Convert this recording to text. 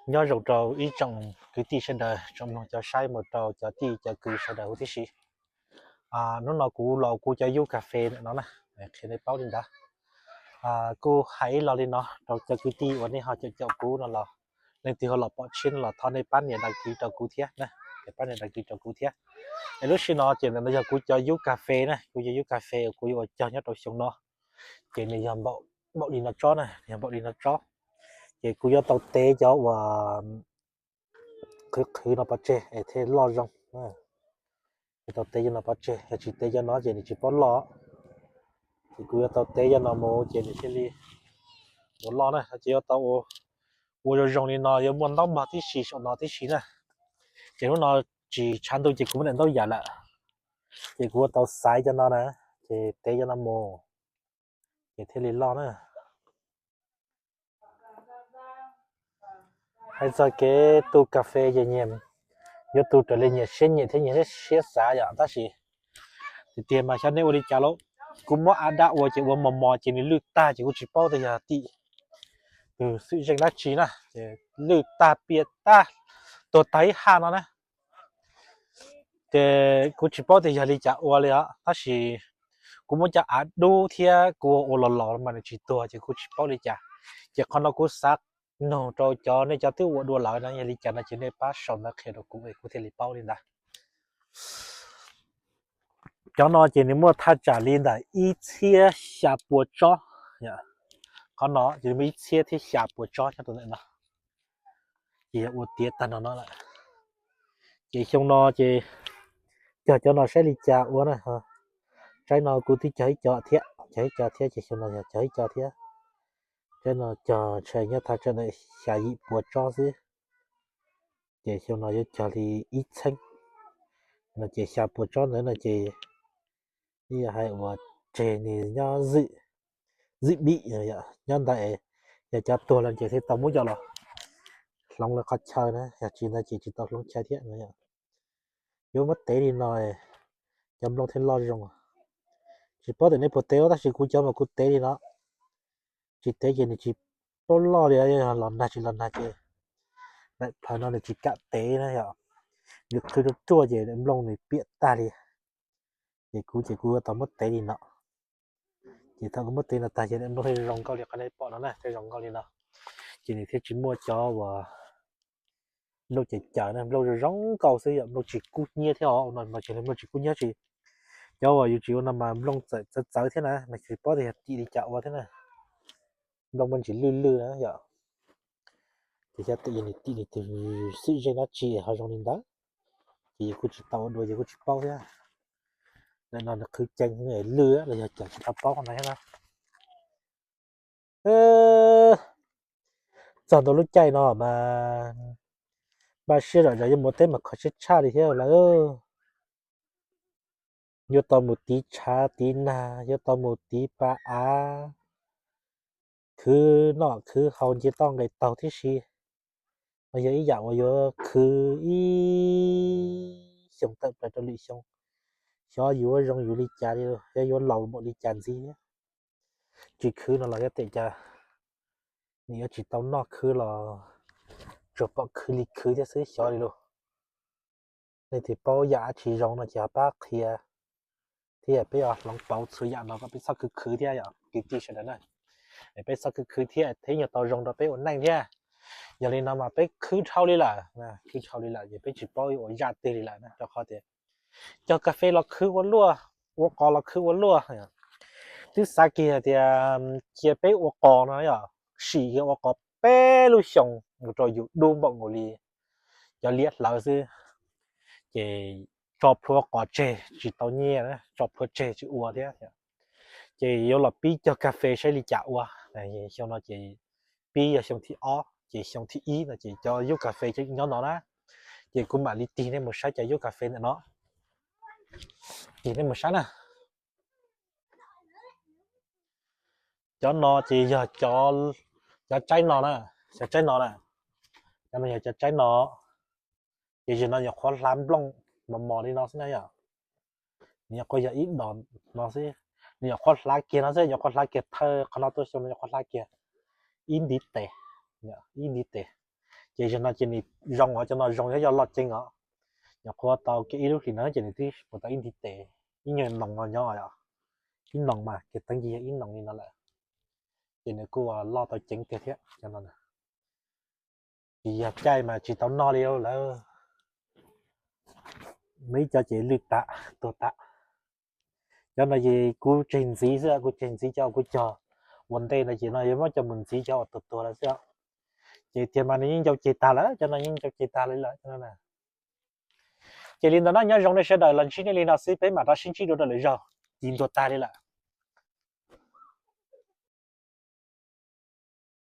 Nyob zoo rau ib tsoom kwv tij sawv daws, tsoom mloog cov saib mus rau cov tij cov kwv sawv daws huv tib si. Hnub no kuv los kuv cov yub kas fes ntawm no na, qhia nej paub li ntawd. Kuj hais ib lo li no rau cov kwv tij uas nej ho caum caum kuv no los, leej twg ho los pom tshiab no los thov nej pab nias đăng ký rau kuv thiab na, pab nias đăng ký rau kuv thiab. Es lub sij no ces ntawm no yog kuv cov yub kas fes na, kuv cov yub kas fes kuv yuav ua cog nyob rau xyoo no. Ces nws yog npaum li no tsob na, yog npaum li no tsob. Ces kuv yuav tau tev cov uas qhwv qhwv no pov tseg es thiaj loj zoo. Yuav tau tev cov no pov tseg, yog tsis tev cov no ces nws tsis paub loj. Ces kuv yuav tau tev cov no mus ces nws thiaj li ua loj na. Ces yuav tau ua zoo zoo li no, yuav muaj ntaub npog tib si saum no tib si na. Ces hnub no tsis tshav ntuj ces kuv muab daim ntaub yam lawm. Ces kuv yuav tau xaiv cov no na, ces tev cov no mus, ces thiaj li loj na. Hais txog kev tu kas fes ces nyias yuav tu raws li nyias siab nyiam thiab nyias siab xav yom, tab sis tiag tiag mas xyov nej ua li cas lauj. Kuv muab av dab ua ces ua mos mos ces nws lwj tag ces kuv tsis paub tias yog tim tus xwm zeej dab tsi na, ces lwj tag piam tag, tuag tag ib haj no na. Ces kuv tsis paub tias yog li cas ua li os, tab sis kuv muab cov av dub thiab kuv ua los los mas nws tsis tuag ces kuv tsis paub li cas. Ces qhov no kuv xav nug rau cov nej cov twb ua dua lawm na, yog li cas no ces nej pab sau ntawv qhia rau kuv es kuv thiaj li paub li ntawd. Cov no ces nws muaj thaj tsam li ntawm ib txhiab xya pua tsob. Qhov no ces muaj ib txhiab thiab xya pua tsob nyob rau ntawm no. Ces yog ua tiav tag no no lawm. Ces xyoo no ces cog cov no saib li cas ua na. Tsaib no kuv twb cog ib co thiab, cog ib co thiab ces xyoo no yog cog ib co thiab. Tsaib no cog ntshe nyob thaj tsam ntawm xya yim pua tsob xwb. Ces xyoo no yuav cog li ib txheeb no ces xya pua tsob ntawd no ces ib yam hais uas tseg nws nyob zwm, zwm bim nyob ntawd, yog cov tuag lawm ces thiaj tau muab coj los hloov lawv qhov chaw na, yog tsis ntawd ces tsis tau hloov chaw thiab no. Yuav muab tev li no, cov nplooj thiaj loj zoo. Tsis paub tias nej puas tev tab sis kuv cov mas kuv tev li no. Tsis tev ces nws tsis paub loj li, yog los nag tsis los nag ces daim plhaws no nws tsis kam tev na yom. Nws qhwv ruaj ruaj ces nplooj nws piam tag li. Ces kuv ces kuv yuav tau muab tev li no. Ces thaum kuv muab tev no tag ces nplooj thiaj zoo nkauj li qhov nej pom no na, thiaj zoo nkauj li no. Ces nws thiaj tsis muaj cov uas nplooj ces cawm na, nplooj zoo zoo nkauj xwb yom, nplooj tsis kub hnyiab thiab os, no mas ces nplooj tsis kub hnyiab tsis. Cov uas yus tsis ua no mas nplooj txawv txawv thiab na, mas tsis paub tias yog tim li cas ua thiab na. Nplooj muaj ntsis lwj lwj na yom. Ces xyov tias yog nws tim nws tus xwm zeej dab tsi ho zoo li ntawd. Ces yus kuj tsis tau ua dua ces kuj tsis paub thiab. Ntawm no nws qhwv ceev lwj los yog cas tsis tau paub qhov no thiab na. Txog ntua lub caij no mas npaj siab zom zaws yuav mus teb mas kho siab tshaj li thiab lawm. Yuav tau mus tiv tshav tiv nag, yuav tau mus tiv pa av, khwv noj khwv haus nce toj nqes taug tib si. No yog ib yam uas yuav khwv ib xyoos tawm plaws rau lwm xyoo. Xyov yuav zoo yus li cas li, xyov yuav laus npaum li cas ntxiv. Tsis khwv no los yuav tem cas, nws yuav tsis tau noj khwv los tsuas pom khwv li khwv thiab xwb xyov li lauj. Nej twg paub yam dab tsi zoo no ces ho pab qhia thiab peb ho hloov pauv txhua yam no kom peb txhob khwv khwv thiab yom kwv tij sawv daws na. Es peb txhob khwv khwv thiab thiaj yuav tau zoo rau peb ua neej thiab. Yog li no mas peb khwv dhau li lawm, khwv dhau li lawm ces peb tsis paub yuav ua zaj twg li lawm na, rau qhov tias cog kas fes los khwv ua luaj, ua qos los khwv ua luaj. Twb xav kiag tias cia peb ua qos no yom, sim kiag ua qos peb lub xyoos mus rau yus dub npaum nkaus li cov liab hlawv xwb, ces tso plhuav qos tseg tsis tau nyiaj, tso plhuav tseg tsis ua thiab. Ces yuav los pib cog kas fes saib li cas ua. Xyoo no ces pib yog xyoo thib ob, ces xyoo thib ib no ces cov yub kas fes nyob no na, ces kuv mam li tig nej mus saib cov yub kas fes ntawm no. Tig nej mus saib na. Cov no ces yog cov tsaib no na, cov tsaib no na, cov no yog cov tsaib no. Ces zaum no nyuam qhuav hlav nplooj mos mos li no xwb na yom. Nws nyuam qhuav yog ib dos no xwb, nws nyuam qhuav hlav kiag no xwb, nyuam qhuav hlav kiag thawj qhov no tuaj xyoo no nyuam qhuav hlav kiag ib ntiv tes, ib ntiv tes. Ces zaum no ces nws zoo os, cov no zoo thiab yog loj ceev os. Nyuam qhuav tau kiag ib lub hlis no ces nws twb mus tau ib ntiv tes, ib nyuag noos no nyob os. Ib noos mas kiag teeb ces yog ib noos li no lawm. Ces nws kuj loj tau ceev tiag thiab cov no. Ces yog caij mas tsis tau noj li lawm. Muaj ib co ces lwj tas, tuag tas. Cov no ces kuv tseg ntxiv xwb, kuv tseg ntxiv cov kuv cog ua ntej no ces no yuav muab coj mus ntxiv cov uas tuag tuag lawm xwb. Ces tiag mas nws yeej ncau ceg tag lawm, cov no yeej ncau ceg tag li lawm. Ces li ntawd no nyob zoo nej sawv daws los ntsib nej li no xwb, peb mam rov sib ntsib dua rau lwm zaug. Ci ntuag tag li lawm.